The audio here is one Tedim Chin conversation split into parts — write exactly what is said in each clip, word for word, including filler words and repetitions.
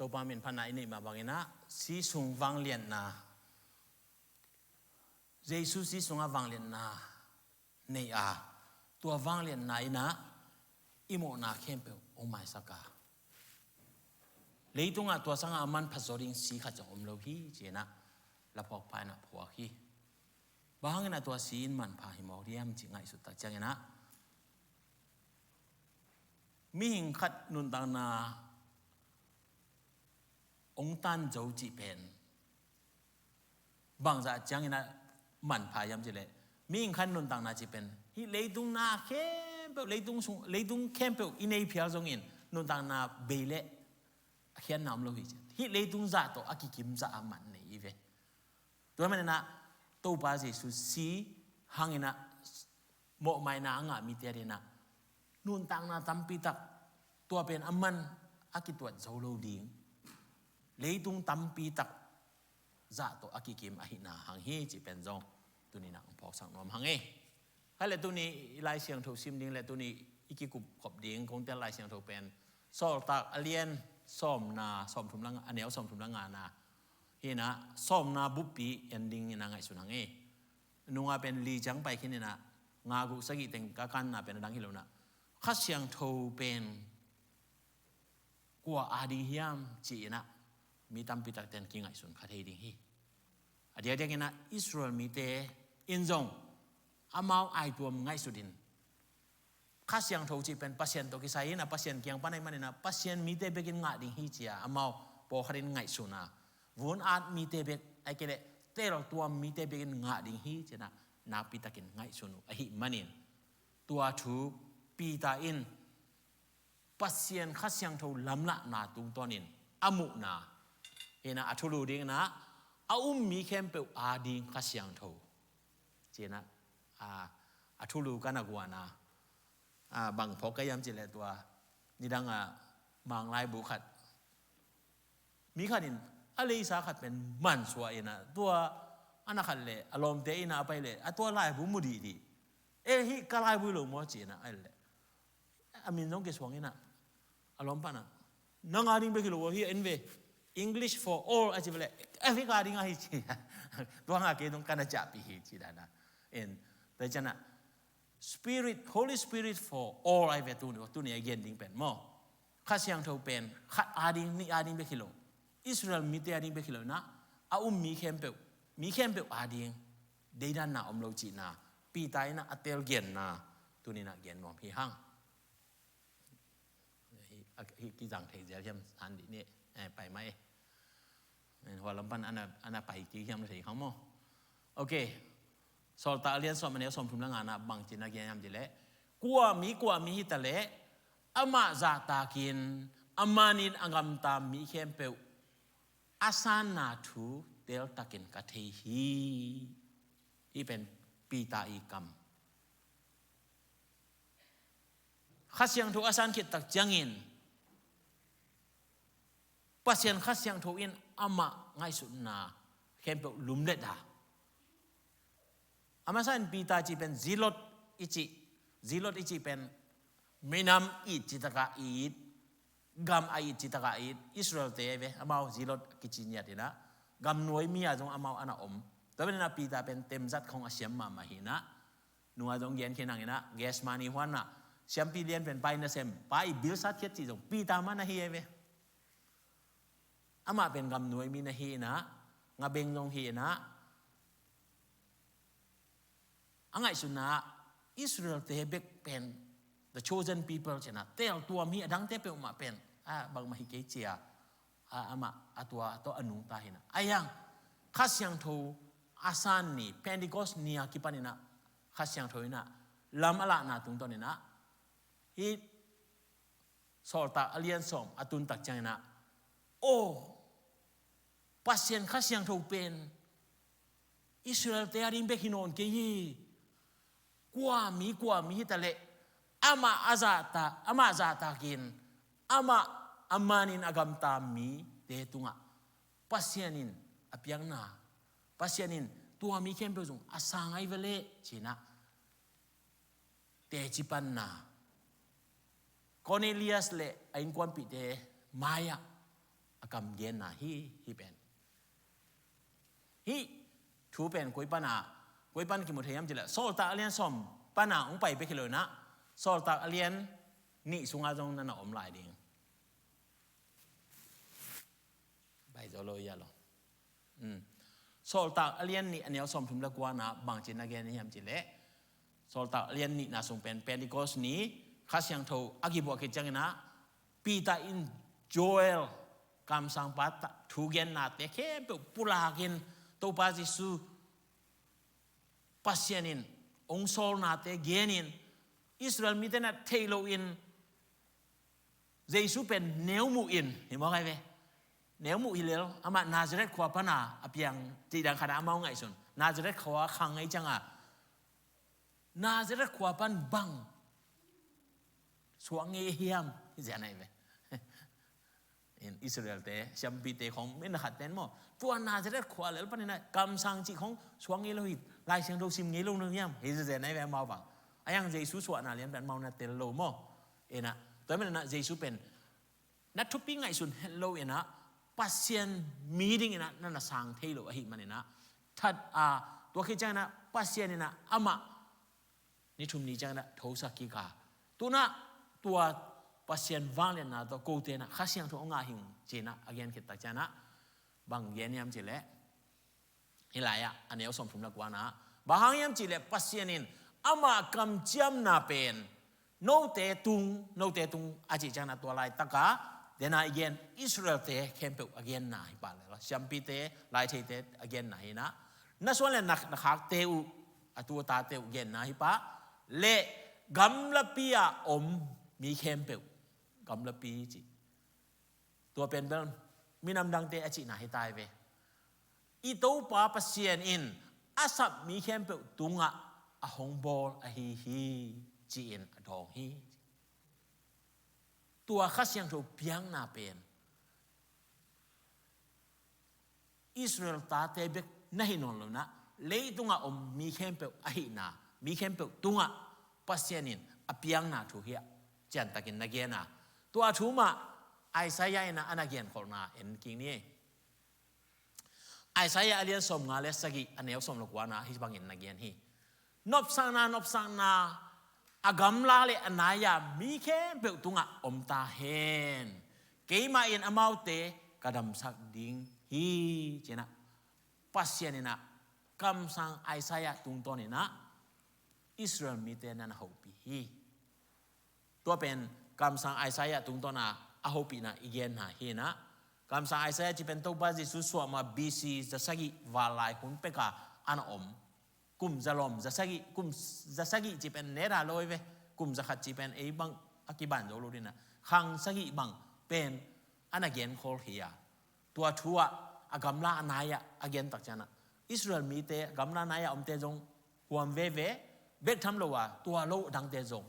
Topa min phatna i neih mah bangin ah, si sung vangliatna, Jesu si sungah vangliatna nei a, tua vangliatna in ah i mawhna khempeuh hong maisak a, leitungah tua sangah a manpha zaw ding si khat zong om lo hi, ci-in ah la phawk pha in ah phuak hi. Bang hangin ah tua si in manpha hi mawk diam cih ngaihsut tak ciangin ah, mihing khat nuntakna hong tan zo cih pen bangzah ciangin ah manpha hiam cih leh, mihing khat nuntakna cih pen hih leitung na khempeuh, leitung sung, leitung khempeuh i nei phial zongin nuntakna bei leh a khiatna om lo hi, ci. Hih leitung zah tawh a kikim zah a man nei hi ve. Tua manin ah Topa Jesu si hangin ah mawhmaina a ngah mite adingin ah nuntakna tampi tak, tua pen a man a kituat zo lo ding leitung tampi tak zah tawh a kikim ahihna hang hi, cih pen zong tuni in ah hong phawksak nuam hang e. Hale tuni i Lai Siangtho sim ding le tuni i kikup khop ding kong tel Lai Siangtho pen Sawltak a lian sawmna, sawmthum le nga, a neu sawmthum le ngana hi in ah, sawmna buppi en dingin ah ngaihsun hang e. Nunga pen li ciang pai khin in ah, nga, guk, sagih teng ka kanna pen a dang hi lo in ah, Kha Siangtho pen kua ading hiam ci-in ah mi tampi takte in kingaihsun kha thei ding hi. A diakdiakin ah Israel mite in zong amau aituam ngaihsut in, Kha Siangtho cih pen Pasian tawh kisai in ah, Pasian kiang pan ahih manin ah Pasian mite bekin ngah ding hi ci-a amau pawlkhat in ngaihsun a, vun at mite bek, ahih kei leh teltuam mite bekin ngah ding hi ci-in ah nakpi takin ngaihsun uh ahih manin, tua thu Peter in Pasian Kha Siangtho lamlahna tungtawnin a muhna hi in ah, a thulu dingin ah a um mi khempeuh ading Kha Siangtho ci-in ah, a, a thulu ka na guan a, a, bang phawk ka hiam cih leh tua nidang a Mang laibu khat, mi khat in a leisa khat pen mansuah in ah, tua a na khat leh a lawmte inn ah a pai leh a tua laibu mu dihdih. E, hih ka laibu hi lo maw ci-in ah, a leh a min zong kisuang in ah, a lawmpa in ah, nang ading bek hi lo aw, hih en ve, English for all a ci ve leh, Africa ading ahi ci. Tua nga kei zong ka na ciahpih hi ci dan a. En, tua ciang ah, Spirit, Holy Spirit for all ahi ve tuni, tuni a gen ding pen maw. Kha Siangtho pen khat ading, nih ading bek hi lo, Israel mite ading bek hi lo in ah, a um mi khempeuh, mi khempeuh ading deidanna om lo cihna Peter in ah a teel genna tuni in ah gen nuam hi hang. Hih, hih kizang thei zel hiam, san dih ni, eh, pai mai. Hua lam pan a na, a na pai kik hiam na thei khang maw. Ok. Sawltak a lian sawm, a neu sawmthum le ngana bang ci-in a gen hiam cih leh, kua mi, kua mi hi ta leh, amah zahtakin, a manin a gamta mi khempeuh a sanna thu teltakin ka thei hi. Hih pen Peter i kam. Kha Siangtho a san khit tak ciangin, Pasian Kha Siangtho in amah ngaihsutna khempeuh lumlet a. A masa in Peter cih pen Zealot i cih, Zealot i cih pen minam it citak a it, gam a it citak a it, Israel-te ve, amau Zealot kici ngiat in ah, gamnuai mi ah zong amau a na om. Tua pen in ah Peter pen temzat khong a siam mahmah hi in ah, nunga zong gen khin hang in ah, Gethsemane huan ah siampi lian pen pai nasem, pa i bilsat khiat cih zong Peter mah na hi e ve. Amah pen gamnuai mi na hi in ah, ngabeng zong hi in ah, a ngaihsutna ah Israel-te bek pen the chosen people ci-in ah, teltuam hi, a dangte peuhmah pen a bangmah hi kei ci-a, a, amah a tua tawh a nungta hi in ah. Ahi hang Kha Siangtho a san ni, Pentecost ni a kipan in ah Kha Siangtho in ah lam a lahna tungtawn in ah, hih Sawltak a lian sawm a tun tak ciangin ah, aw, Pasian Kha Siangtho pen Israel-te ading bek hi nawn kei hi. Kua mi, kua mi hi ta leh, amah a zahtak, amah zahtakin, amah a manin a gamta mite tungah Pasian in a piakna, Pasian in tua mi khempeuh zong a sang ahi ve leh ci-in ah, teci panna, Cornelius le a innkuanpihte mai-ah a kam genna hi, hih pen. Hih thu pen koi pana, koi pan kimu thei hiam cih leh, Sawltak a lian sawm pana hong pai bek hi lo inah, Sawltak a lian nih sungah zong na na om lai ding. Pai zo lo ia lo. Sawltak a lian nih a neu sawmthum le kuana bangci na gen hiam cih leh, Sawltak a lian nihna sung pen Pentecost ni Kha Siangtho a kibuak khit cianginah Peter in Joel kamsangpa thu gennate khempeuh pulakin Topa Jesu Pasian in hong sawlnate genin Israel mite na thei loin Jesu pen neu muh in hi mawk ai ve. Neu muh hi lel, amah Nazareth khua pana a piang cih dang khatah amau ngaihsun. Nazareth khua khang ei cianga Nazareth khua pan bang suak ngei hiam hi zian ai ve. In Israel te, siampite khong min na khat ten maw, tua Nazareth khua lel paninah kamsang cih khong suak ngei lo hi, Lai Siangtho sim ngei lo no hiam hi zian ai ve amau bang. A yang Jesu suahna lian pen amau na tel lo maw. Inah tua minah Jesu pen na thupi ngaihsun het lo inah Pasian mi dinginah na na sang thei lo ahi maninah that a tua khit cianginah Pasian inah amah ni thum ni cianginah thosak kik a tunah tua Pasian vangliatna tawh kote inah Kha Siangtho a ngah hing cinah a gen khit tak cianah bang gen hiam cih leh, hih lai-ah a neu sawmthum le kuana bang hang hiam cih leh Pasian in amah kamciamna pen note tung, note tung a cih cianginah tua laitaka dena i gen Israel-te khempeuh a genna hi pah lel a, siampite, laitheite a genna hinah na suan le na khakte uh, a tu a tate uh genna hi pah leh gamlapi-a om mi khempeuh, gamlapi cih tua pen bel minam dangte a cihna hi tai ve. I Topa Pasian in a sap mi khempeuh tungah a hong bawl ahi hi, ci-in a dawng hi. Tua Kha Siangtho piakna pen Israel tate bek na hi nawn lo inah leitungah om mi khempeuh ahihna, mi khempeuh tungah Pasian in a piakna thu hi a ciantakin na gen a, tua thu mah Isaiah inah a na genkholhna en kik ni. Isaiah a lian sawmnga le sagih a neu sawm le kuana hih bangin na gen hi. Nopsakna, nopsakna a gamla le a nai-a mi khempeuh tungah om ta hen. Keimah in amaute ka damsak ding hi, cinah Pasian inah kamsang Isaiah tungtawninah Israel mite na na hopih hi. Tua pen kamsang Isaiah tungtawna a hopihna i genna hinah, kamsang Isaiah cih pen Topa Jesu suahma B C zasagih val lai hun peka a na om. Kum zalawm zasagih, kum zasagih cih pen neta lo hi ve. Kum zakhat cih pen ei bang a kiban zo lo dinah khang sagih bang pen a na genkholh hi a, tua thu-ah a gamla a nai-ah a gentak cianah Israel mite a gamla a nai-ah omte zong huam veve, bek tham lo a tua lo dangte zong,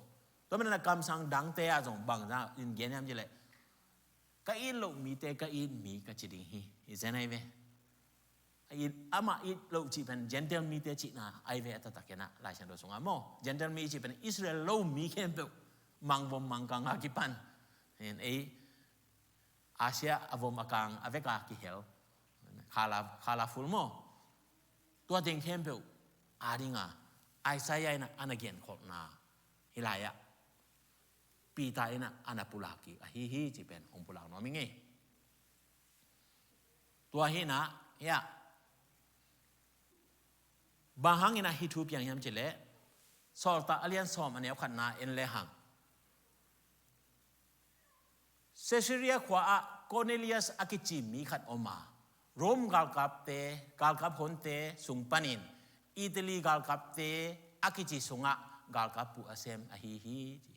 tua manah kamsang dangte ah zong bangzah in gen hiam cih leh, ka it loh mite ka it mi ka ci ding hi, hi zen ai ve. A it, amah it loh cih pen Gentile mite cihna ai ve a taktak inah Lai Siangtho sungah maw. Gentile mi cih pen Israel lo mi khempeuh mangvom mangkang a kipan, ei Asia a vom a kang a veka kihel, khala, khala ful maw. Tua teng khempeuh a dinga Isaiah inah a na genkholhna hih lai-ah Peter inah a na pulak kik ahi hi, cih pen hong pulak nuam i ngei. Tua hinah hiah bang hanginah hih thu piang hiam cih leh, Sawltak a lian sawm a neu khatna en le hang. Caesarea khua-ah Cornelius a kici mi khat om a, Rome galkapte, galkap honte sung panin Italy galkapte a kici sungah galkap puh a sem ahi hi, ci.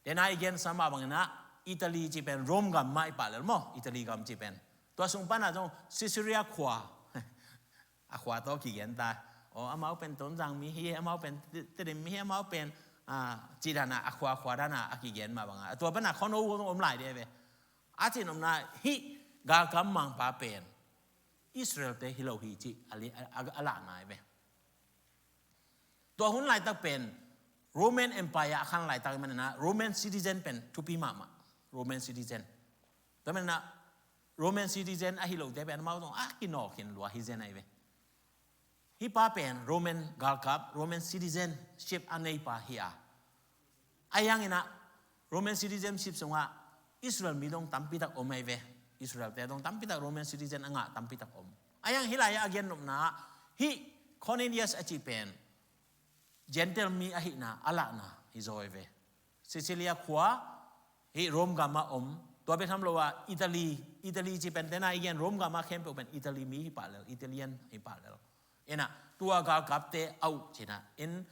Dena i gensa mah banginah Italy cih pen Rome gam mah i pah lel maw, Italy gam cih pen. Tua sung panah zong Caesarea khua a khua tawh kigen ta. Aw, amau pen Tonzang mi hi, amau pen Te-, Tedim mi hi, amau pen, ah, cih danah a khua, khua danah a kigen mah bangah a tua panah khuano zong om lai dih ve. A cin omna hih galkap mangpa pen Israel-te hi lo hi cih a li-, a, a, a lahna hi ve. Tua hun laitak pen Roman Empire a khang laitak i manina Roman citizen pen thupi mahmah. Roman citizen. Tua manin ah Roman citizen ahi lote pen amau zong a kinawk khin lua hi zen ahi ve. Hih pa pen Roman galkap, Roman citizenship a neipa hi a. Ahi hangin ah Roman citizenship sungah Israel mi dong tampitak om ahi ve. Israelte dong tampitak Roman citizen a ngah tampitak om. Ahi hang hih lai-ah a gen nopna ah hih Cornelius a cih pen Gentile mi ahihna a lahna hi zaw hi ve. Sicilia khua, hih Rome gam ah om. Tua bek tham lo a Italy, Italy cih pen tena i gen Rome gam ah khempeuh pen Italy mi hi pah lel, Italian hi pah lel. Inah tua galkapte a uh cinah in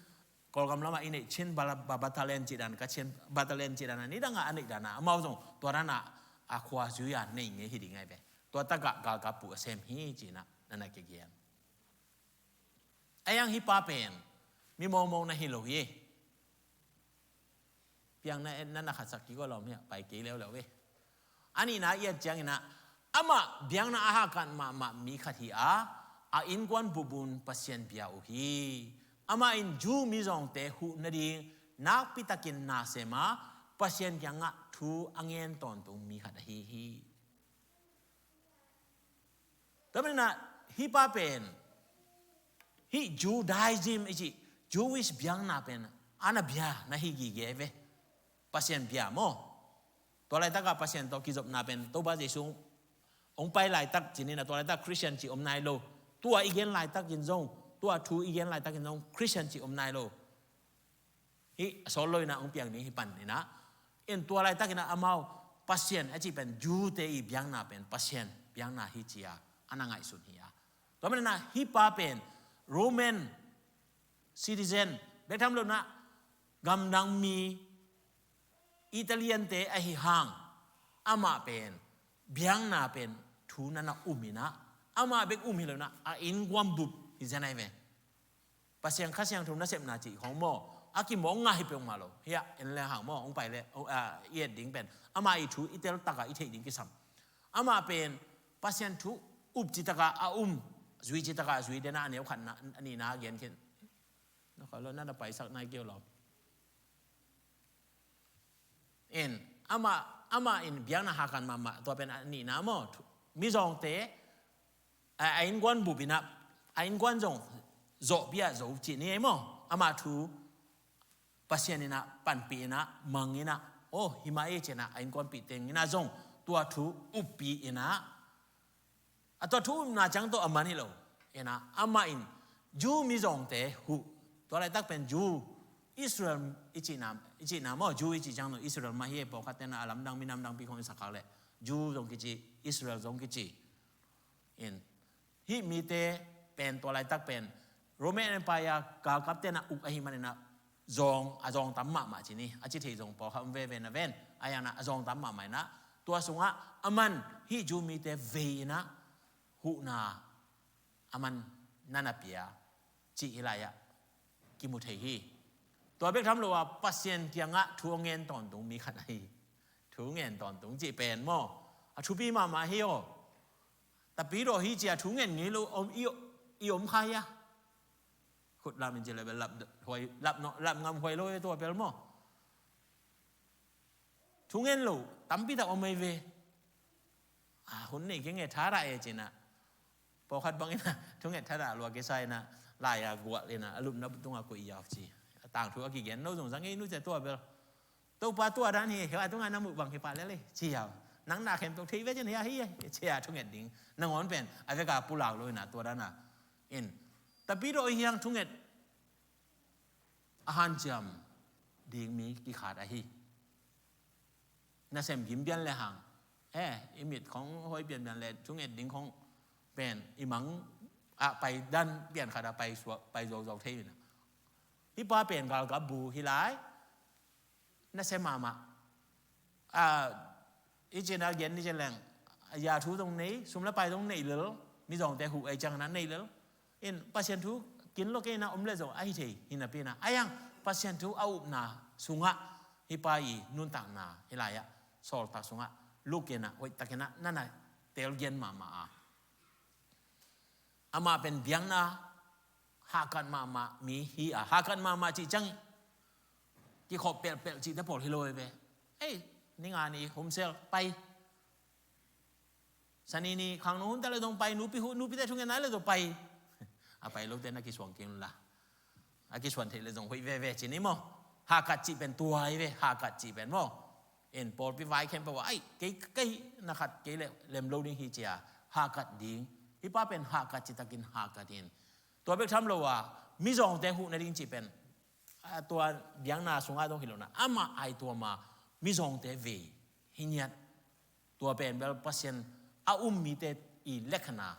Kawlgam lamah i neih Chin bala-, ba-, battalion cih dan, Kachin battalion cih dan a nidangah a neih dan a amau zong tua dan a a khua zui a neih ngei hi ding ahi ve. Tua takah galkap pu a sem hi cinah na na kigian. Ahi hang hih pa pen mi mawngmawng na hi lo hi. Piang na et na na khatsak kik aw lawm hiah pai kei leuleu ve. A nihna i et cianginah amah biakna a hakan mahmah mi khat hi a, a innkuan bupun Pasian bia uh hi. Amah in Jew mizawngte huh nading nakpitakin na sem a, Pasian kiangah thu a ngen tawntung mi khat ahi hi. Tua maninah hih pa pen hih Judaism i cih Jewish biakna pen a na bia na hi gige ve. Pasian bia maw? Tua laitakah Pasian tawh kizopna pen Topa Jesu hong pai laitak cininah tua laitak Christian cih om nai lo. Tua i gen laitakin zong, tua thu i gen laitakin zong Christian cih om nai lo. Hih a sawt lo inah hong piang ding hi pan inah in tua laitakinah amau Pasian a cih pen Jew-te i biakna pen Pasian biakna hi ci-a a na ngaihsun hi a. Tua maninah hih pa pen Roman citizen bek tham lo inah gamdang mi Italian-te ahi hang amah pen biakna pen thu na na um inah amah bek um hi lo inah a innkuan bup hi zen ahi ve. Pasian Kha Siangtho nasepna cih khawng maw a kimawk ngah hi peuhmah lo. Hiah en le hang maw hong pai le i et ding pen amah i thu i tel takah i theih ding kisam. Amah pen Pasian thu up citakah a um, zui citakah a zui dena a neu khatna a nihna a gen khin. Na khawh lo na na paisak nai kei uh lawm. In amah, amah in biakna hakan mahmah tua pen a nihna maw? Mizawngte a, a innkuan bup inah a innkuan zong zawhpih ah zo cih ni ei maw? Amah thu Pasian inah panpih inah mang inah aw himah ei cinah a innkuanpih teng inah zong tua thu uppih inah a tua thu upna ciang tawh a man hi lo. Inah amah in Jew mizawngte huh. Tua laitak pen Jew Israel i cihna, i cihna maw? Jew i cih ciang lo Israel mah hi ei, pawlkhat tenah a lamdang minam dangpi khong i sakkhak leh Jew zong kici, Israel zong kici. In hih mite pen tua laitak pen Roman Empire galkap tenah uk ahi maninah zawng, a zawng tam mahmah ci ni, a ci thei zong pawlkhat om veve na ven. A ianah a zawng tam mahmah inah tua sungah a man hih Jew mite vei inah huhna a man na na pia cih hih lai-ah kimu thei hi. Tua bek tham lo a Pasian kiangah thu a ngen tawntung mi khat ahi. Thu ngen tawntung cih pen maw a thupi mahmah hi aw. Tapi dawh hi cia thu ngen ngei lo om i, i om kha hi a. Khut lam in ci le bel lap huai, lap no, lap ngam huai lo e tua bel maw. Thu ngen lo tampi tak om ei ve. A hun nei kei nge tha rah e cinah pawlkhat bang inah thu nget tha rah lua kei sa inah lai a gual inah a lupna tungah koih yau ci. A tangthu a kigen lo zong zang ei nu cia tua bel. Topa tua dan hi, hia tungah na muh bang hi pah lel hi, ci a. Nang na khempeuh thei ve cin hia hi, ci a thunget ding. Nangawn pen a veka pulak lo inah tua dan a. In tapi dawh i hiang thunget a hanciam ding mi kikhat ahi. Nasem gim pian le hang e, i mit khong hoi pianpian le thunget ding khong pen i mang ah pai dan pian khat ah pai zuau, pai zuauzuau thei inah. Hih pa pen galkap bu hi lai. Nasem mahmah. A, i cina gen ni cin leng a ya thu zong nei, sum le pai zong nei lel. Mizawngte huh ei ciangna nei lel. In Pasian thu kin lo kei na om le zong ahi thei hi napi na a iang Pasian thu a upna sungah hih pa i nuntakna hih lai-ah sawltak sungah luk inah hoihtak inah na na telgen mahmah a. Amah pen biakna hakat mahmah mi hi a, hakat mahmah cih ciang kikhop pelhpelh cihte pawl hi lo hi ve. Ei, Ni nga ni homesick pai. Sani ni khangno hun ta le zong pai, nupi hu, nupite thungen nai le zong pai. A pai lote na kisuang keng la. A kisuan theih le zong hoih veve ci ni maw. Hakat cih pen tua hi ve, hakat cih pen maw. En pawlpi vai khempeuh ah, ai, kei, kei na khat kei le lem lo ding hi ci a, hakat ding. Hih pa pen hakat citakin hakat in. Tua bek tham lo a, mizawngte huh nading cih pen, a, tua biakna sungah zong hi lo na, amah ai tuam a, mizawngte ve hi ngiat. Tua pen bel Pasian a um mite i lekkhana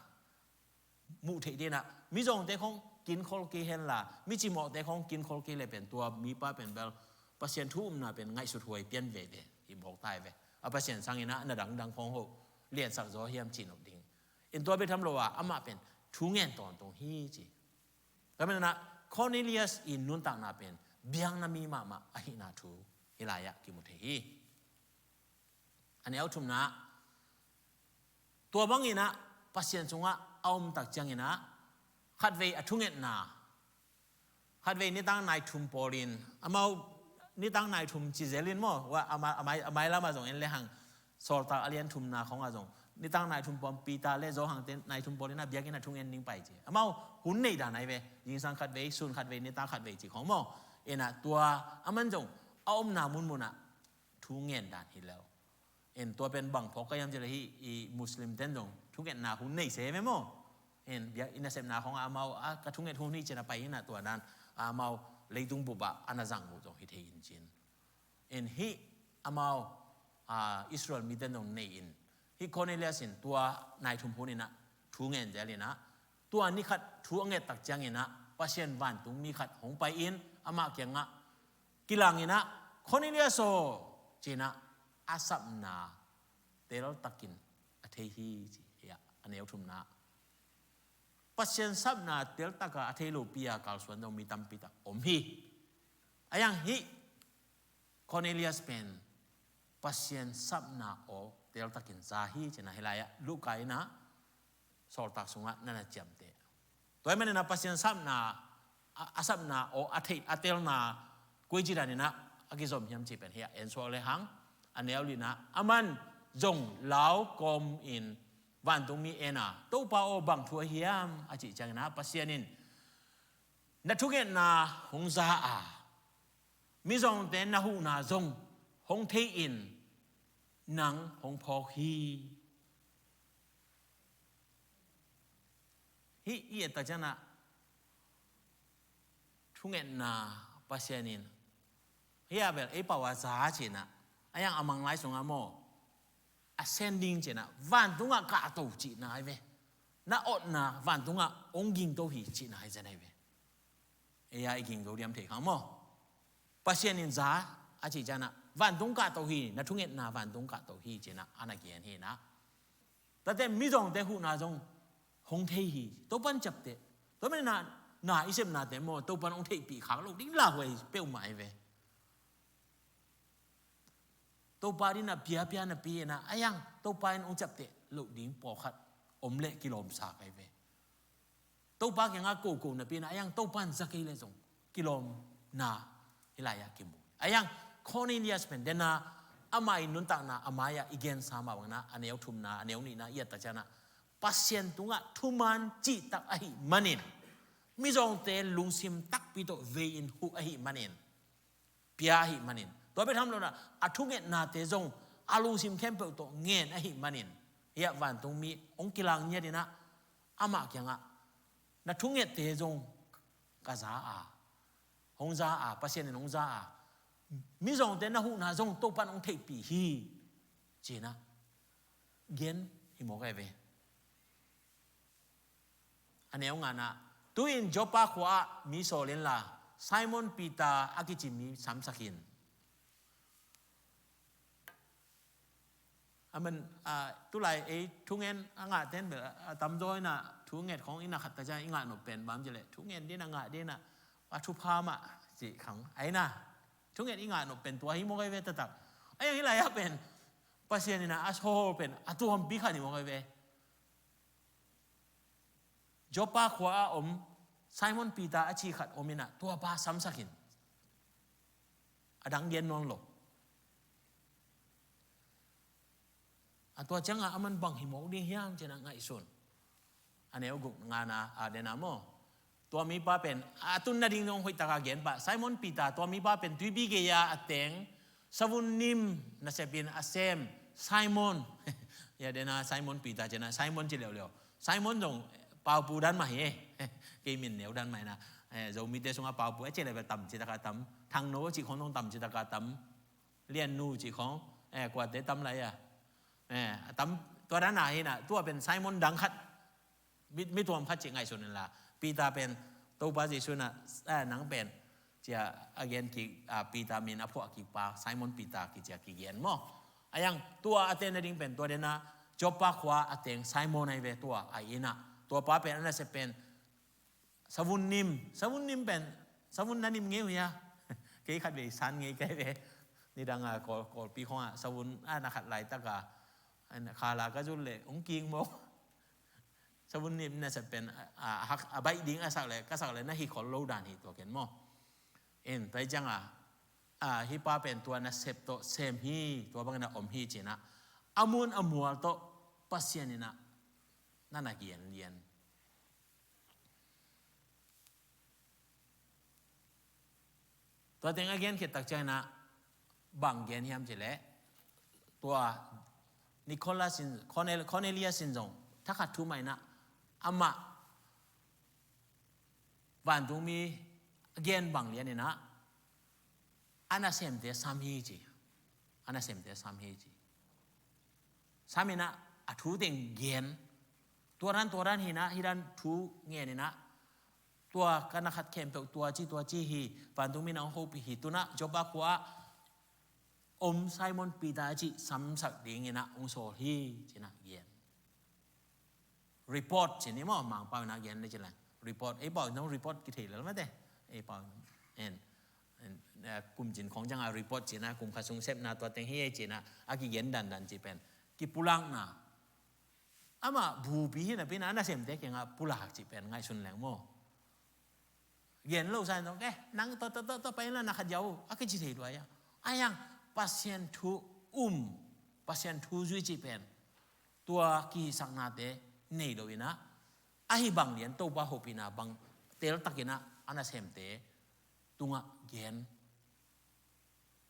muh theih ding ah, mizawngte khong kinkhol kei hen la, micimawhte khong kinkhol kei le pen tua mipa pen bel Pasian thu umna pen ngaihsut huai pian veve hi mawk ta hi ve. A Pasian sangin ah na dangdang khong hoh liansak zaw hiam cih nop ding. In tua bek tham lo a, amah pen thu ngen tawntung hi ci. Tua manin ah Cornelius i nuntakna pen biakna mi mahmah ahihna thu hih lai-ah kimu thei hi. A neu thumna, tua bangin ah Pasian sungah a om tak ciangin ah khatvei a thungetna, khatvei nitang nai thum pawlin, amau nitang nai thum ci zelin maw, wa, a mai, a mai, a mailam ah zong en le hang, Sawltak a lian thumna khong ah zong nitang nai thum pawlin Peter le Johan te nai thum pawlin ah biakinn ah thungen ding pai ci. Amau hun neih dan ahi ve, zingsang khatvei, sun khatvei, nitang khatvei ci khong maw. En ah tua aman zong a omna munmun ah thu ngen dan hi lo. En tua pen bang phawk ka hiam cih leh hih i Muslim ten zong thungetna hun nei se ve maw. En biakinn a sepna khong ah amau a ka thunget hun hi ci-in a pai in ah tua dan amau leitung bup ah a na zang uh zong hi thei in cin. En hih amau, a, Israel mi ten zong nei in hih Cornelius in tua nai thum hun in ah thu ngen zel in ah tua ni khat thu a nget tak ciangin ah Pasian vantung mi khat hong pai in amah kiangah kilang in ah, Cornelius aw, ci-in ah a sapna teltakin a thei hi ci. Hiah a neu thumna, Pasian sapna teltak a a thei lopi a kalsuan zong mi tampi tak om hi. A hiang hih Cornelius pen Pasian sapna aw teltakin za hi ci-in ah hih lai-ah Luka in ah Sawltak sungah na na ciamteh. Tua ahih manin ah Pasian sapna, a, a sapna aw a theih, a telna koi ci danin ah a kizom hiam cih pen hiah en suak le hang. A neu lina, aman zong lau kawmin vantungmi en a, Topa aw, bang thu ahi hiam a cih ciangin ah Pasian in na thungetna hong za a, mizawngte na huhna zong hong thei in nang hong phawk hi. Hih i et tak ciangin ah thungetna Pasian in hih a bel ei pau a za ci-in ah, a hiang a Manglai sungah maw, a sending ci-in ah, vantungah kahto cihna ahi ve. Na otna vantungah hong gingto hi cihna ahi zen ahi ve. Ei a i gingto diam thei khang maw. Pasian in za a cih ciangin ah vantung kahto hi, na thungetna vantung kahto hi ci-in ah a na gen hi in ah. Tate mizawngte huhna zong hong thei hi. Topan ciapteh. Tua manin ah na i sepnate maw, Topan hong theihpih khak loh ding lauhuai peuhmah ahi ve. Topa ding a piapia napi in ah, a hiang Topa in hong ciapteh loh ding pawlkhat om leh kilawmsa ka hi ve. Topa kiangah koko napi in ah, a hiang Topa in za kei leh zong kilawmna hih lai-ah kimu. A hiang Cornelius pen den a, amah i nuntakna a mai-ah i gensa mah bangin ah, a neu thumna, a neu nihna i et tak ciangin ah Pasian tungah thuman cihtak ahih manin, mizawngte lungsim takpi tawh vei-in huh ahih manin, pia ahih manin, tua bek tham lo in ah a thungetnate zong a lungsim khempeuh tawh ngen ahih manin, hiah vantungmi hong kilang ngiat in ah amah kiangah, na thungette zong ka za a, hong za a, Pasian in hong za a, mizawngte na huhna zong Topan hong theihpih hi, ci-in ah gen hi mawk ahi ve. A neu ngana, tu-in Joppa khua-ah mi sawl inla, Simon Peter a kici mi samsak in. A man, a, tulai ei thungen a ngahte in bel a tamzaw in ah thunget khong in ah khat tak ciang i ngah nop pen bang ci leh, thungen ding a ngah ding a, a thupha mah cih khang ahi na. Thunget i ngah nop pen tua hi mawk ahi ve taktak. A hiang hih lai-ah pen Pasian in ah a sawl pen a tuampi khat hi mawk ahi ve. Joppa khua-ah om Simon Peter a ci khat om in ah, tuapa samsak in. A dang gen nawn lo. A tua ciangah aman bang hi mawk ding hiam ci-in ah ngaihsun. A neu guk ngana a dena maw. Tua mipa pen a tun nading zong hoihtaka gen pah. Simon Peter, tua mipa pen tuipi gei-a a teng savun nim nasepin a sem Simon. Ya dena Simon Peter ci-in ah Simon ci leuleu. Simon zong paupu dan mah hi e. Kei min neu dan mah hi na. Eh, Zomite sungah paupu a ci leuleu tam citaka tam. Thangno a cih khong zong tam citaka tam. Liannu cih khong. Eh, kuate tam lai a. Eh, a tam tua dan a hi na. Tua pen Simon dang khat. Mi, mi tuam khat cih ngaihsun inla. Peter pen Topa Jesu in ah, eh, nang pen. Ci-a a gen kik, ah, Peter min a phuah kik pa, Simon Peter kici-a kigen maw. A yang tua a teng nading pen, tua dena Joppa khua a teng Simon ahi ve tua, a inn ah. Tua pa pen a nasep pen, savun nim, savun nim pen, savun na nim ngei uh hia. Kei khat vei san ngei kei ve. Nidang a Kawl, Kawlpi khong ah, savun a na khat laitaka. Khala ka zul leh, hong king maw. Savun nim nasep pen, a, a, a baih ding a sak leh, ka sak leh, na hi khol lo dan hi tua ken maw. En, tua hi cianga, a, hih pa pen tua nasep tawh sem hi, tua bangin a om hi ci-in ah. A mun a mual tawh Pasian in ah, na na gen lian. Tua teng a gen khit tak ciangin ah bang gen hiam cih leh, tua Nicholas in, Cornel-, Cornelius in zong thakhat thu mah in ah amah vantungmi a gen bang lian in ah a nasemte sam hi ci. A nasemte sam hi ci. Sam in ah a thu teng gen. Tua dan, tua dan hi in ah, hih dan thu ngen in ah. Tua ka na khat khempeuh tua ci, tua ci hi. Vantungmi in ah hong hopih hi. Tu-in ah Joppa khua ah om Simon Peter ci samsak dingin ah hong sawl hi ci-in ah gen. Report ci ni maw, Mangpau in ah gen ni ci leng. Report, ei pau in ah report kithei lel mate. Ei pau in. En, en, eh, kum cin khong ciang a report ci-in ah, kum khat sung sepna tua teng hi ei ci-in ah, a kigen dandan cih pen. Kipulakna. Amah bupi hi napi-in ah, a nasemte kiangah pulak cih pen ngaihsun leng maw. Gen lo sa in zong, eh, nang tua, tua, tua, tua pai in la na khat ziau, a kici thei lua ia. A yang, Pasian thu um, Pasian thu zui cih pen. Tua kihisaknate nei lo in ah, ahi bang lian Topa hopihna bang teltak in ah, a nasemte tungah gen.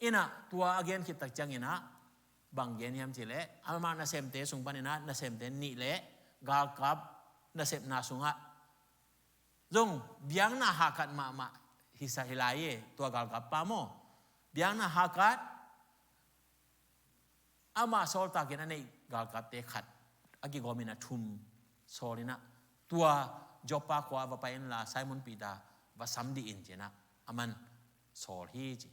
In ah, tua a gen khit tak ciangin ah, bang gen hiam cih leh, amah nasemte sung panin ah, nasemte nih leh, galkap nasepna sungah. Zong, biakna hahkat mahmah, hisa hi lai e, tua galkap pa maw. Biakna hahkat, amah sawltakin a neih galkapte khat, a kigawmin a thum, sawl in ah, tua Joppa khua va pai in la, Simon Peter, va sam dih in ci-in ah, aman sawl hi ci.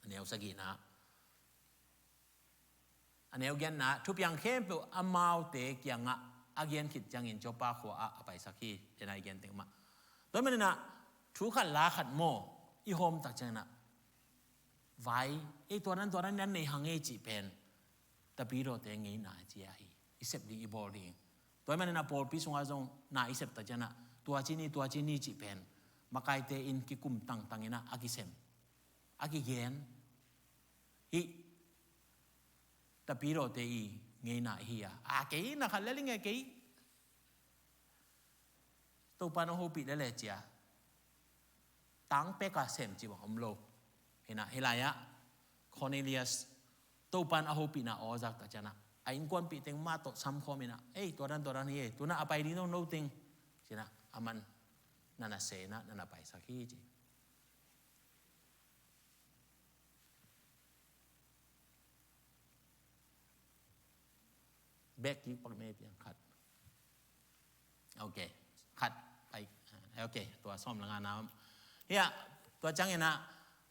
A neu sagihna. A neu giatna, thupiang khempeuh amaute kiangah a gen khit ciangin Joppa khua ah a paisak hi, dena i gen teng mah. Tua manin ah, thu khat la khat maw, i hawm tak ciangin ah. Vai, ei tua dan, tua dan, nan nei hang ei cih pen. Tapidawte ngeina ci a hi. I sep ding, i bawl ding. Tua manin ah pawlpi sungah zong na i sep tak ciangin ah. Tua ci ni, tua ci ni cih pen. Makaite in kikum tangtang in ah, a kisem. A kigen. Hih tapidawte i ngeina hi a. A kei na khat lel i nge kei. Topa in a hopih lele cia. Tang peka sem ci bang om lo. Hi in ah, hi lai ah. Cornelius. Topa in a hopihna aw zak tak ciangin ah. A innkuanpih teng mah tawh samkhawm in ah. Ei, tua dan, tua dan hi ei. Tu-in ah a pai ding zong no teng. Ci-in ah, aman. Na na se in ah, na na paisak hi ci. Bek kik pak ne piang khat. Ok. Khat. Pai. Ok. Tua sawm le nga na. Hia, tua ciangin ah,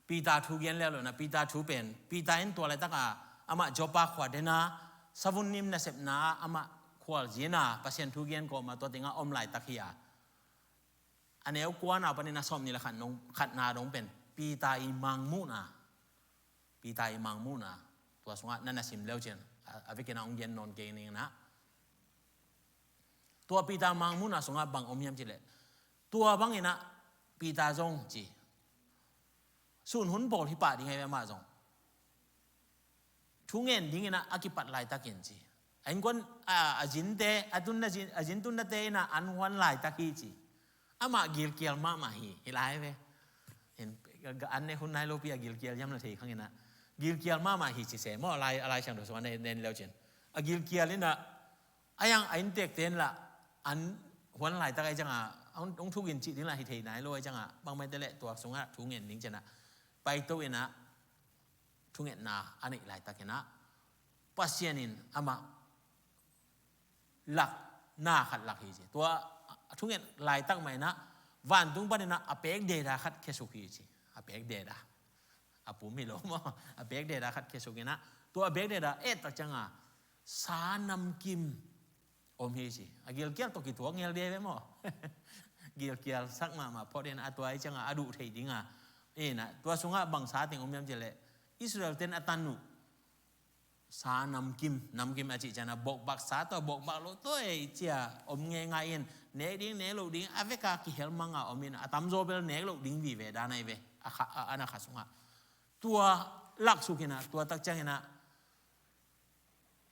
Peter thu gen leh lo na, Peter thu pen. Peter in tua laitak a, amah Joppa khua dena, savun nim nasepna, amah khualzin a, Pasian thu gen kawm a, tua teng ah om laitak hi a. A neu kuana panin a sawm nih le khat nong, khatna dong pen. Peter i mangmuhna. Peter i mangmuhna. Tua sungah na na sim leu cian. A, a vekin a hong gen nawn kei ning na. Tua Peter mangmuhna sungah bang om hiam cih leh. Tua bangin ah Peter zong ci. Sun hun bawl hi pah ding hi ve amah zong. thungen dingin ah a kipat laitakin ci. A innkuan, a, a zinte, a tunna zin, a zin tunnate in ah an huan laitak hi ci. Amah gilkial mahmah hi, hi lai ve. Hin, an ne hun nai lopi a gilkial hiam na thei khang in ah. Gilkial mahmah hi ci se maw, a Lai, a Lai Siangtho sungah ne, ne leu cin. A gilkial in ah, a yang a inntekte in lah, an huan laitak ahi ciangah, hong, hong thugin cih ding lah hi thei nai lo ahi ciangah, bangmah te leh tua sungah thungen ding ci in ah. Paito in ah, thungetna a neih laitakin ah, Pasian in amah lak, na khat lak hi ci. Tua a thunget laitak mah in ah, vantung panin ah a pek deda khat khiasuk hi ci. A pek deda. A pum hi lo maw. A pek deda khat khiasuk in ah, tua a pek deda et tak ciangah, sa namkim om hi ci. A gilkial tawh kituak ngel dei ve maw. Gilkial sak mahmah phot in ah, tua ahi ciangah a duh theih ding a. In ah, tua sungah bang sa teng om hiam cih leh, Israel ten a tan uh sa namkim, namkim a cih ciangah bokbak sa tawh, bokbak lo tawh ei ci a om ngeingai in, nek ding, nek loh ding, a vek a kihel mang a om in, a tamzaw bel nek loh ding vive dan ahi ve, a kha, a, a na kha sungah. Tua laksuk in ah, tua tak ciangin ah,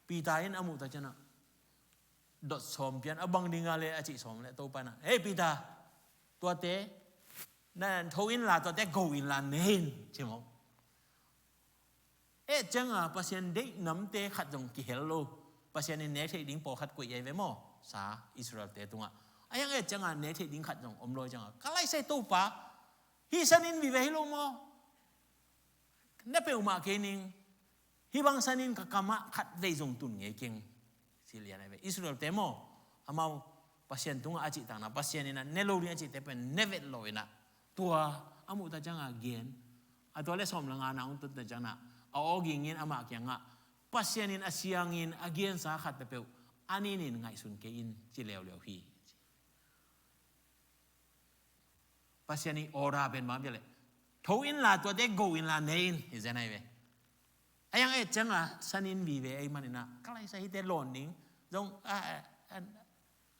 Peter in a muh tak ciangah, dot sawm pian a bang ding a leh a cih sawm leh Topa in ah, "Hei Peter, tuate, na tho inla, tuate go inla ne in," ci maw. Et ciangah Pasian deih namte khat zong kihel lo. Pasian in nek theih ding pawlkhat koih ahi ve maw, sa Israel-te tungah. A yang et ciangah nek theih ding khat zong om lo ciangah, "Ka laisai Topa, hih san in vive hi lo maw? Na peuhmah kei ning, hih bang san in ka kamah khat vei zong tun ngei keng," ci lian ahi ve. Israel-te maw, amau Pasian tungah a cihtakna, Pasian in ah ne lo ding a cihte pen ne vet lo in ah, tua a muh tak ciangah gen. A tua leh sawm le ngana hong tun tak ciangah, a aw ging in amah kiangah, "Pasian in a siangin a gensa khat peuhpeuh a ninin ngaihsun kei in," ci leuleu hi. Pasian ii order pen bang hiam cih leh, "Tho inla, tuate go inla ne in," hi zen ahi ve. A yang et ciangah san in vive ahih manin ah, ka laisai hihte lawn ding zong, a, a, a,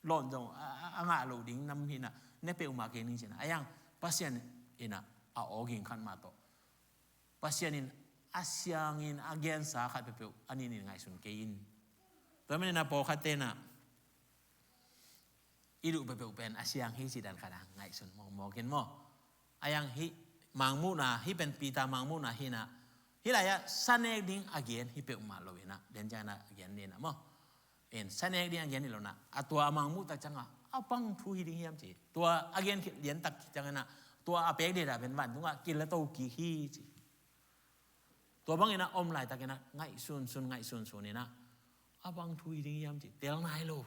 lawn zong a, a, a ngah loh ding nam hi in ah, ne peuhmah kei ning ci in ah. A yang Pasian in ah a aw ging khat mah tawh, Pasian in a siangin a gensa khat peuhpeuh a ninin ngaihsun kei in. Tua manin ah pawlkhatte in ah, i duh peuhpeuh pen a siang hi ci dan khat ah ngaihsun mawkmawk in maw. A yang hih Mangmuhna, hih pen Peter Mangmuhna hi in ah, hih lai-ah sa nek ding a gen hi peuhmah lo in ah, den ciang in ah a gen ni in ah maw. In sa nek ding a gen hi lo in ah, a tua a Mangmuh tak ciangah, a bang thu hi ding hiam ci. Tua a gen khit liantak ciang in ah, tua a pek deda pen vantungah kilato kik hi ci. Tua bangin ah om laitakin ah ngaihsunsun, ngaihsunsun in ah, a bang thu hi ding hiam ci, tel nai lo.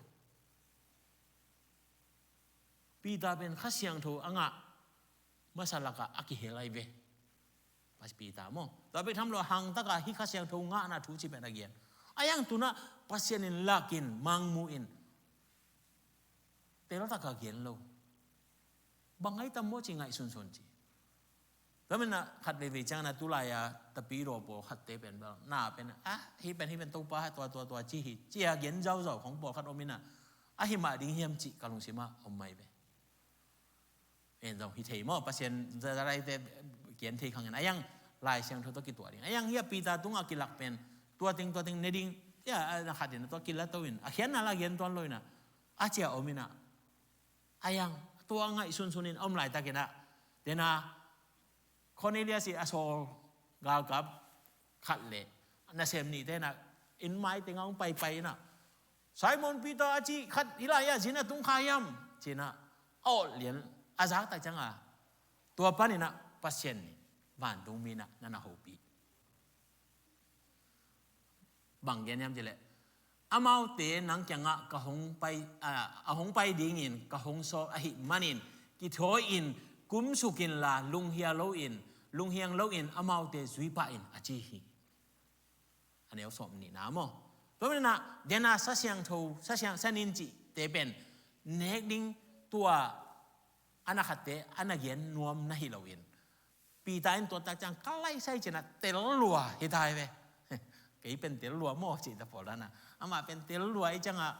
Peter pen Kha Siangtho a ngah masa lakah a kihel ahi ve. Pas Peter maw. Tua bek tham lo, hang takah hih Kha Siangtho ngahna thu ci pen a gen. A yang tu in ah Pasian in lak in, Mangmuh in, tel takah gen lo. Bang ahi tam maw ci ngaihsunsun ci. Tua manin ah khat veivei ciang in ah tulai-a tapidaw pawlkhatte pen bel, na pen, ah, hih pen, hih pen Topa, tua, tua, tua ci hi, ci-a gen zauzau khong pawlkhat om in ah, ahi mah ding hiam cih ka lungsim ah om mai ve. En zong hi thei maw, Pasian zalaite gen thei khang in, a yang Lai Siangtho tawh kituak ding. A yang hih a Peter tungah kilak pen, tua teng, tua teng ne ding, hih a, a na khat in ah tua kilato in, a khiatna lah gen tuan lo in ah, a ci-a om in ah, a yang, tua ngaihsunsun in om laitakin ah, den a, Cornelius ii a sawl galkap khat le nasem nihte in ah, inn mai tengah hong paipai in ah, "Simon Peter a cih khat hih lai-ah zin a tung kha hiam?" ci in ah, a awlh lian, a zak tak ciangah, tua panin ah Pasian in vantung mi in ah na na hopih. Bang gen hiam cih leh, "Amaute nang kiangah ka hong pai, a, a hong pai dingin ka hong sawl ahih manin, kithawi-in kumsuk inla, lunghia loin, lunghiang loin amaute zui pah in," a ci hi. A neu sawm nihna maw. Tua manin ah, den a Sa Siangtho, Sa Siang, sa ning cihte pen, nek ding tua a na khatte a na gen nuam na hi loin, Peter in tua tak ciang, "Ka laisai," ci in ah tel lua hi ta hi ve. Kei pen tel lua maw cih ta pawl dan ah. Amah pen tel lua hi ciangah,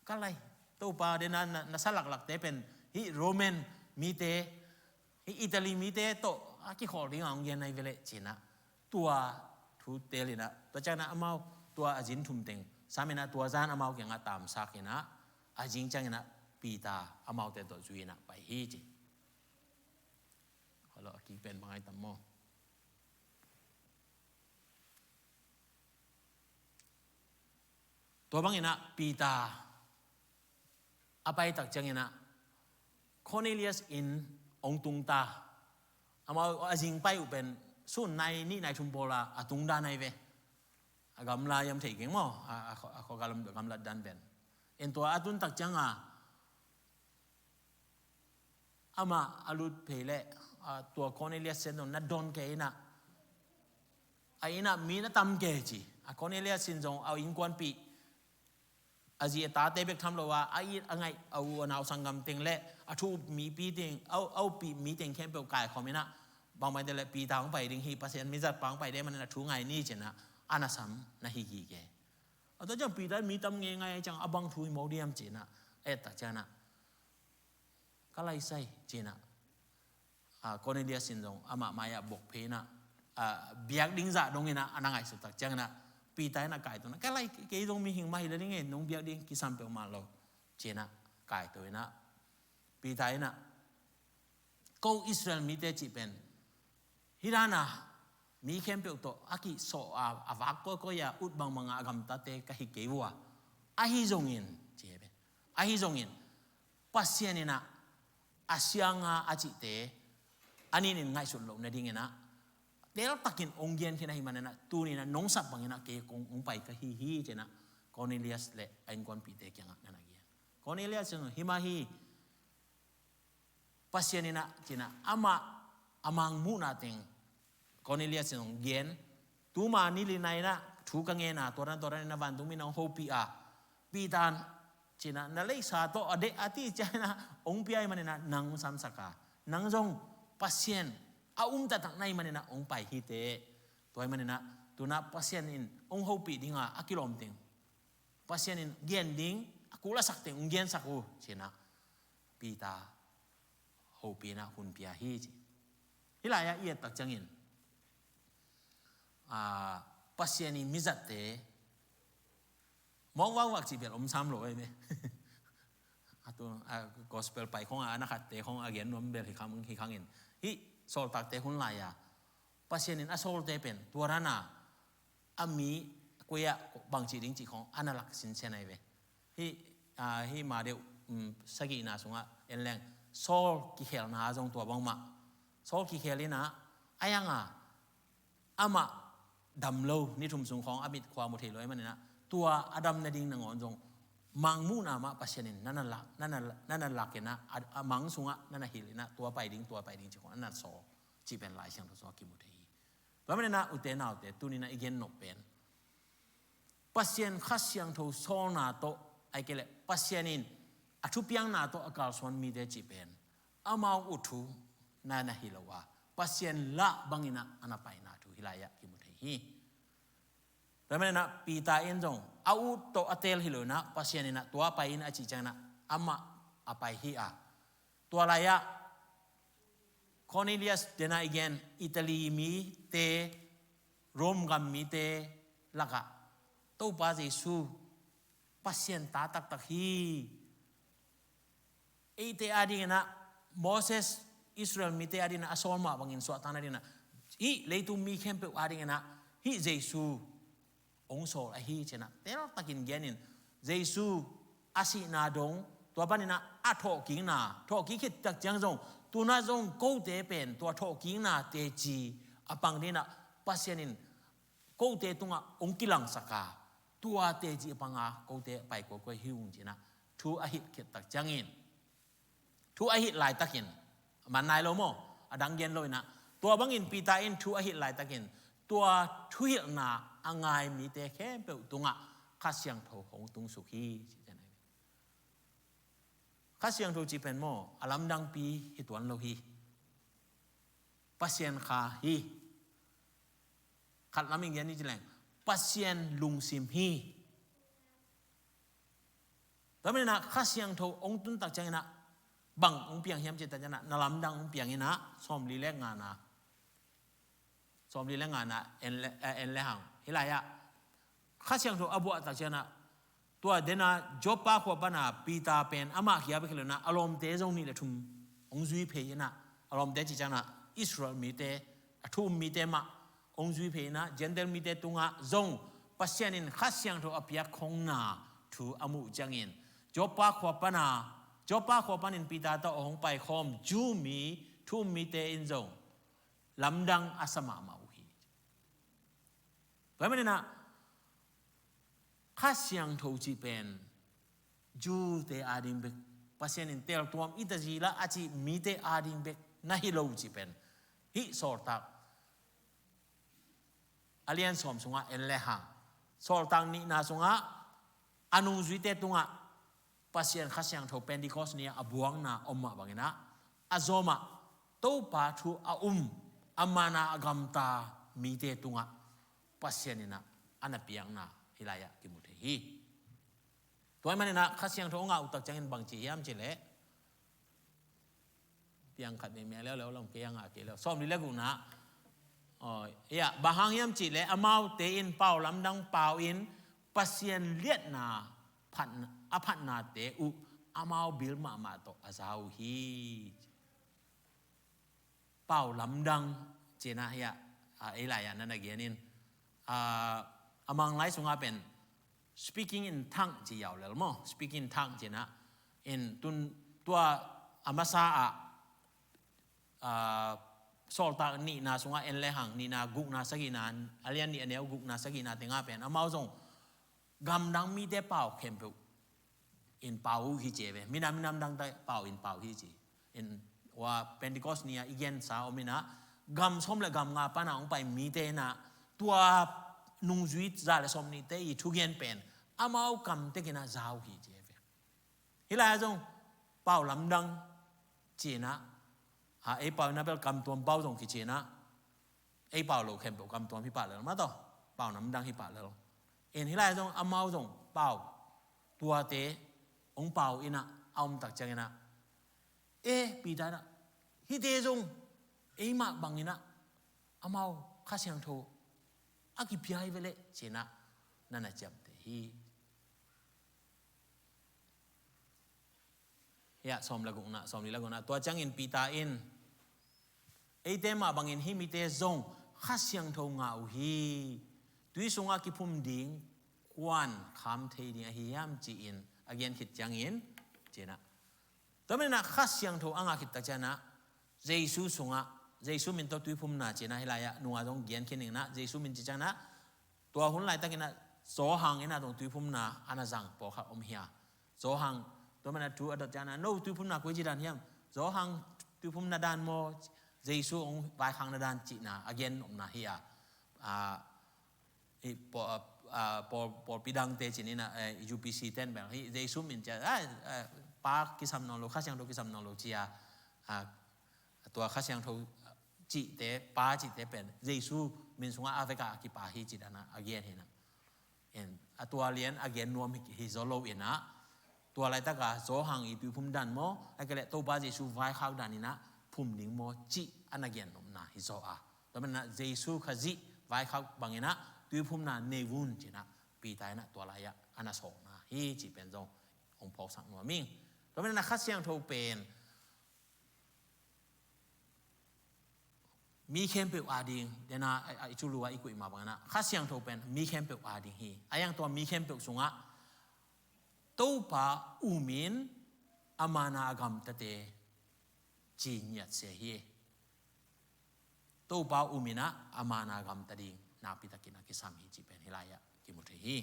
"Ka lai, Topa, den a na, na sa laklakte pen hih Roman mite, hih Italy mite tawh a kikhawl ding a hong gen ahi ve leh," ci in ah tua thu tel in ah, tua ciang in ah amau tua a zin thum teng sam in ah, tua zan amau kiangah tamsak in ah, a zing ciang in ah Peter amaute tawh zui in ah pai hi ci. Holo, a kik pen bang ai tam maw? Tua bang in ah Peter a pai tak ciang in ah Cornelius inn hong tung ta. Amau a zing pai uh pen sun nai nih nai thum pawl a, a tung dan ahi ve. A gamla hiam thei keng maw, a, a, a khua gamla dan pen. En tua a tun tak ciang a, amah a lut phei leh, a, tua Cornelius in zong na dawn kei in ah, a inn ah mi na tam kei ci. A Cornelius in zong a innkuanpih, a zi a tate bek tham lo a, a it a ngaih a u a nau sanggam teng leh a thu up mipi teng, a, a uppih mi teng khempeuh kaikhawm in ah, bangmah te leh Peter hong pai ding hi, Pasian mizatpa hong pai ding manin a thu ngai ni ci in ah, a na sam na hi gige. A tua ciang Peter mi tam ngeingai ciang a bang thu hi maw diam ci in ah, a et tak ciang ah, ka laisai ci in ah, a, Cornelius in zong amah mai-ah bok phei in ah, a, biak ding zah dong in ah a na ngaihsut tak ciang in ah, Peter in a kaito in ah, ka lai, kei zong mihing mah hi lel ing e, nong biak ding kisam peuhmah lo ci in ah kaito in ah, Peter in ah, ko Israel mite cih pen hih dan a mi khempeuh tawh a kihsawh a, a vak kawikawi a, ut bangbang a, a gamtate ka hi kei uh a, ahi zongin ci hi pen, ahi zongin Pasian in ah a siang a, a cihte a nin in ngaihsut loh nading in ah teltakin hong gen khin ahih manin ah, tuni in ah nong sap bangin ah kei kong hong pai ka hi hi ci in ah Cornelius leh a innkuanpihte kiangah na na gen. Cornelius in, hi mah hi, Pasian in ah ci in ah amah a mangmuhna teng Cornelius in hong gen. Tuma ni li nai in ah thu ka ngen a, tua dan tua dan in ah vantung mi in ah hong hopih a, Peter in ci in ah na leisa tawh a deih a ti ciang in ah hong pia ahih manin ah nang hong samsak a, nang zong Pasian a um taktak na hih manin ah hong pai hi teh. Tua ahih manin ah tu in ah Pasian in hong hopih ding a, a kilawm teng Pasian in gen ding a kul a sak teng hong gensak uh ci in ah Peter hopih in ah hun pia hi ci. Hih lai-ah i et tak ciangin, a, Pasian i mizatte mawk vakvak cih bel om sam lo ahi ve. A tu, a, gospel pai khong a, a na khatte khong a gen nuam bel hi khang, hi khang in. Hih sawltakte hun lai-a Pasian in a sawlte pen tua dan a a mi koi-ah bangci ding cih khong a na lak sinsen ahi ve. Hih, a, hih ma deuh, um, sagihna sungah en leng Saul kikhelna zong tua bangmah. Saul kikhel in ah, a yang a amah dam lo, ni thum sung khawng a mit khua mu thei lo ahih manin ah, tua a dam nading nangawn zong mangmuhna mah Pasian in na na lak, na na, na na lak in ah, a, a mang sungah na na hilh in ah, tua pai ding, tua pai ding cih khong a na sawl cih pen Lai Siangtho sungah kimu thei hi. Tua ahih manin ah ute naute, tuni in ah i gen nop pen Pasian Kha Siangtho sawlna tawh, ahih kei leh Pasian in a thupiakna tawh a kalsuan mite cih pen amau ut thu na na hi lo a, Pasian lah bangin ah a na paina thu hih lai-ah kimu thei hi. Tua ahih manin ah Peter in zong a ut tawh a teel hi lo in ah, Pasian in ah tua pai in a cih ciangin ah amah a pai hi a. Tua lai-ah Cornelius, den a i gen Italy mite, Rome gam mite lakah Topa Jesu Pasian ta taktak hi. Eite adingin ah Moses, Israel mite adingin ah a sawl mah bangin suahtakna dingin ah, hih leitung mi khempeuh adingin ah hih Jesu hong sawl ahi ci in ah teltakin genin, Jesu a sihna dong, tua panin ah a thawhkikna, thawhkik khit tak ciang zong, tu in ah zong kote pen tua thawhkikna teci a pang dingin ah Pasian in kote tungah hong kilangsak a, tua teci a pang a kote pai kawikawi hi ung ci in ah thu a hilh khit tak ciangin, thu a hilh laitakin, man nai lo maw, a dang gen lo in ah, tua bangin Peter in thu a hilh laitakin, tua thuhilhna a ngai mite khempeuh tungah Kha Siangtho hong tungsuk hi ci. Kha Siangtho cih pen maw, a lamdangpi hi tuan lo hi. Pasian Kha hi. Khat lamin gen ni ci leng, Pasian lungsim hi. Tua ahih manin ah Kha Siangtho hong tun tak ciangin ah bang hong piang hiam cih tak ciangin ah, na lamdang hong piang in ah, sawmli le ngana, Sawmli le ngana en le, eh, en le hang. Hih lai-ah Kha Siangtho a buah tak ciangin ah, tua dena Joppa khua pana Peter pen amah kia bek hi lo-in ah, a lawmte zong nih le thum hong zui phei in ah, a lawmte cih ciangin ah Israel mite, a thu-um mite mah hong zui phei in ah, Gentile mite tungah zong Pasian in Kha Siangtho a piak khongna thu a muh ciangin, Joppa khua pana, Joppa khua panin Peter tawh a hong paikhawm Jew mi thu-um mite in zong lamdang a sa mahmah uh hi. Tua ahih manin ah Kha Siangtho cih pen Jew-te ading bek, Pasian in teltuam i ta zila a cih mite ading bek na hi lo cih pen hih Sawltak a lian sawm sungah en le hang, Sawltak nihna sungah a nungzuite tungah Pasian Kha Siangtho Pentecost ni-a a buakna om mah bangin ah, a zawmah Topa thu a um, a mana a gamta mite tungah Pasian in ah a na piakna hih lai-ah kimu thei hi. Tua ahih manin ah Kha Siangtho a ngah uh tak ciangin bang ci hiam cih leh, piang khat vei mia leuleu lam kei a ngah kei leu. Sawmli le gukna. Aw, ya, bang hang hiam cih leh amaute in pau lamdang pau in Pasian liatna phat, a phatnate uh amau bil mahmah tawh a za uh hi. Pau lamdang cih na hi-a, a, ei lai-ah na na gen in, a, a Mang lai sungah pen speaking in tongue ci yau lel maw, speaking in tongue cih na in tun tua a masa ah, a, Sawltak nihna sungah en le hang, nihna gukna sagihna, a lian nih a neu gukna sagihna tengah pen amau zong gamdang mite pau khempeuh in pau uh hi ci ve. Minam, minam dangte pau in pau hi ci. In tua Pentecost ni-a i gensa om in ah, gam sawm le gam nga pana hong pai mite in ah, tua nungzui za le sawmnihte i thugen pen amau kam tek in ah za uh hi ci ve. Hih lai-ah zong pau lamdang ci-in ah, a, ei pau in ah bel kamtuam pau zong kici-in ah, ei pau lo khempeuh kamtuam hi pah lel mah tawh, pau lamdang hi pah lel. In hih lai-ah zong amau zong pau, tuate hong pau in ah a om tak ciangin ah, e, Peter in ah, hihte zong ei mah bangin ah amau Kha Siangtho a kipia hi ve leh ci-in ah na na ciamteh hi. Hiah, sawm le gukna, sawmli le gukna. Tua ciangin Peter in, eite mah bangin hih mite zong Kha Siangtho ngah uh hi. Tui sungah kiphum ding kua'n kham thei ding ahi hiam ci-in a gen khit ciangin, ci-in ah. Tua manin ah Kha Siangtho a ngah khit tak ciangin ah, Jesu sungah, Jesu min tawh tuiphumna ci-in ah hih lai-ah nungah zong gen khin ning in ah, Jesu min ci ciangin ah, tua hun laitakin ah Johan in ah zong tuiphumna a na zang pawlkhat om hi a. Johan, tua manin ah thu a dot ciangin ah, no tuiphumna koi ci dan hiam? Johan tuiphumna dan maw, Jesu hong vaikhakna dan cihna a gen nopna hi a. A, i paw-, a, pawl, pawlpi dangte ci-in ah, eh, U P C ten bel hih Jesu min ci a, a, a, Pa kisam nawn lo, Kha Siangtho kisam nawn lo ci a, a, tua Kha Siangtho cihte, Pa cihte pen Jesu min sungah a vekpi a kipa hi ci dan a gen hi in ah. En, a tua lian a gen nuam hi, hi zaw lo in ah, tua laitaka Johan i tuiphum dan maw, a kei leh Topa Jesu vaikhak dan in ah phum ding maw cih a na gen nopna hi zaw a. Tua manin ah Jesu Khazih vaikhak bangin ah tuiphumna nei un ci-in ah Peter in ah tua lai-ah a na sawlna hi cih pen zong hong phawksak nuam ing. Tua manin ah Kha Siangtho pen mi khempeuh ading, dena, a, a, i culu a i kuih mah bangin ah, Kha Siangtho pen mi khempeuh ading hi. A iang tua mi khempeuh sungah Topa um in a mana a gamtate ci ngiat se hi. Topa um in ah a mana a gamta ding nakpi takin a kisam hi cih pen hih lai-ah kimu thei hi.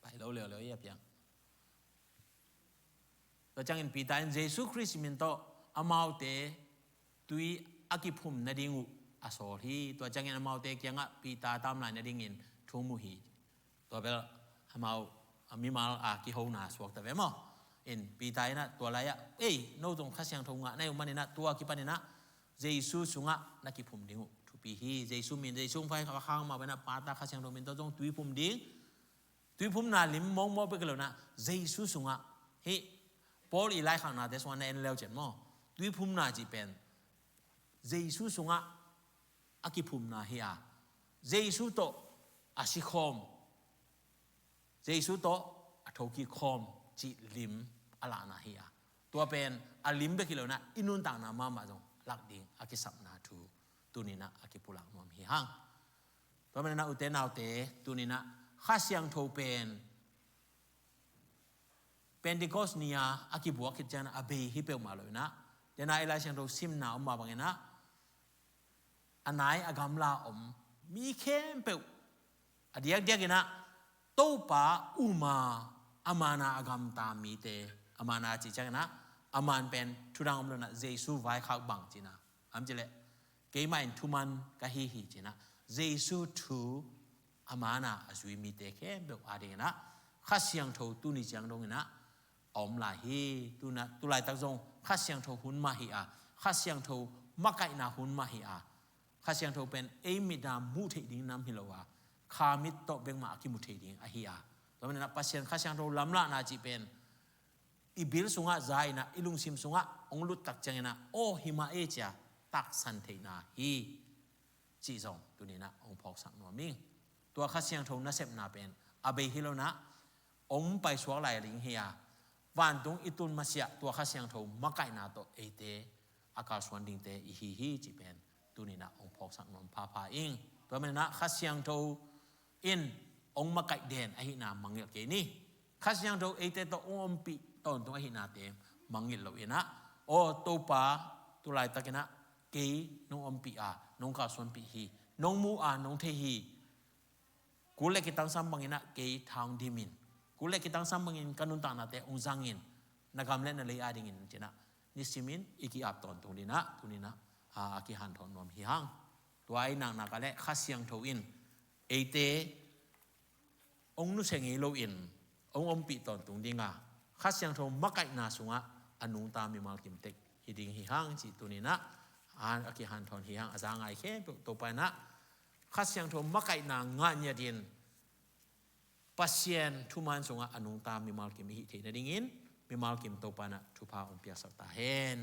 Pai lo leuleu i a piang. Tua ciangin Peter in Jesu Khrist min tawh amaute tui a kiphum nading uh a sawl hi. Tua ciangin amaute kiangah Peter tam lai nadingin thu mu hi. Tua bel amau a mimal a kihona suakta ve maw. In Peter in ah tua lai-ah, ei, no zong Kha Siangtho ngah na hi uh manin ah tua kipanin ah Jesu sungah na kiphum ding uh thupi hi. Jesu min, Jesu hong vaikhak mah bangin ah Pa, Ta, Kha Siangtho min tawh zong tuiphum ding. Tuiphumna lim mawkmawk bek lo-in ah Jesu sungah, hih Paul i laikhaknate sungah na en leu ciang maw, tuiphumna cih pen Jesu sungah a kiphumna hi a, Jesu tawh a sikhawm, Jesu tawh a thokik khawm cih lim a lahna hi a, tua pen a lim bek hi lo-in ah i nuntakna mahmah zong lak ding a kisapna thu tuni-in ah a kipulak nuam hi hang. Tua manin ah ute naute, tuni-in ah Kha Siangtho pen Pentecost ni-a a kibuak khit ciangin ah a bei hi peuhmah lo-in ah, tua-in ah i Lai Siangtho simna om mah bangin ah a nai a gamla om mi khempeuh a diakdiakin ah Topa um a, a man a a gamta mite, a man a cih ciangin ah a man pen thu dang om lo-in ah Jesu vaikhak bang ci-in ah, a om cih leh keimah in thuman ka hi hi ci-in ah Jesu thu a man a a zui mite khempeuh adingin ah Kha Siangtho tuni ciang dongin ah a om lai hi. Tuna, tu laitak zong Kha Siangtho hun mah hi a, Kha Siangtho makaihna hun mah hi a, Kha Siangtho pen ei mit a muh theih ding nam hi lo a, kha mit tawh bek mah a kimu thei ding ahi a, tua manin ah Pasian Kha Siangtho lamlahna cih pen i bil sungah za-in ah, i lungsim sungah hong lut tak ciangin ah, aw, hi mah e ci-a taksan theihna hi cih zong tuni-in ah hong phawksak nuam ing. Tua Kha Siangtho nasepna pen a bei hi lo-in ah hong paisuak lai ding hi a, vantung i tun masiah tua Kha Siangtho makaihna tawh eite a kalsuan dingte i hi hi cih pen tuni-in ah hong phawksak nuam phapha ing. Tua manin ah Kha Siangtho in hong makaih den ahihna mangngilh kei ni. Kha Siangtho eite tawh hong ompih tawntung ahihnate mangngilh lo-in ah, aw Topa, tu laitakin ah kei nong ompih a, nong kalsuanpih hi, nong mu a, nong thei hi. Kul le kitangsam bangin ah kei tha hong dim in, kul le kitangsam bangin ka nuntaknate hong zang in, na gam le na lei adingin ci-in ah nisimin i ki-ap tawntung dingin ah tuni-in ah a, a kihanthawn nuam hi hang. Tua ahih naknak leh Kha Siangtho in eite hong nusia ngei lo-in hong ompih tawntung ding a, Kha Siangtho makaihna sungah a nungta mimal kim tek hi ding hi hang cih tuni-in ah a, a kihanthawn hi hang. A za ngai khempeuh Topa in ah Kha Siangtho makaihna ngah ngiatin Pasian thuman sungah a nungta mimal kim i hih theih nadingin mimal kim Topa in ah thupha hong piaksak ta hen.